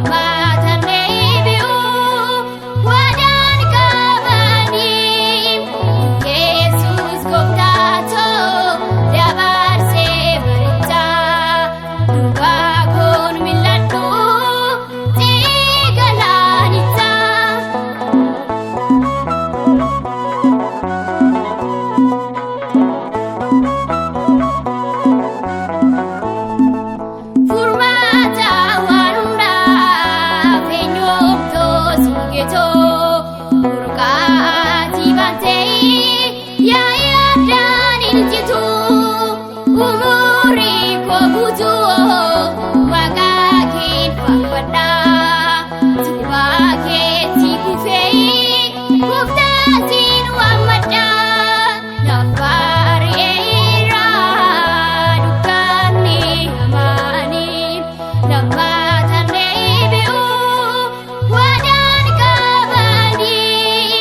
Lammata deebi'uu waadaan qabanii Yesuus gooftaatoo dabarsee barichaa duubaa koon mil'adhu galaanicha. Furmaata waan hundaaf eenyumtoo singeetoo burqaatii baatee yaa'ii addaan hin jitu umurii koo guutuu waaqa keen faarfadhaa jilbaa keetti kufee gooftaatiin waammadhaa nafaari'eera dukkanni hamaanii lammata deebi'uu waadaan qabanii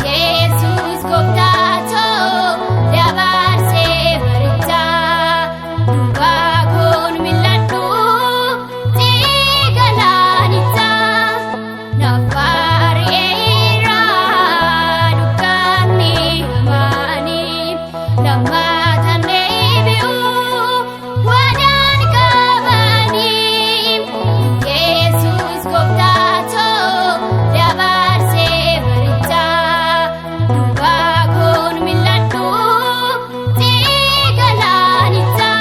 Yesuus gooftaatoo dabarsee barichaa duubaa koon mil'adhu galaanicha nafaari'eera dukkanni hamaanii lammata deebi'uu waadaan qabanii Yesuus gooftaatoo dabarsee barichaa duubaa koon mil'adhu galaanicha.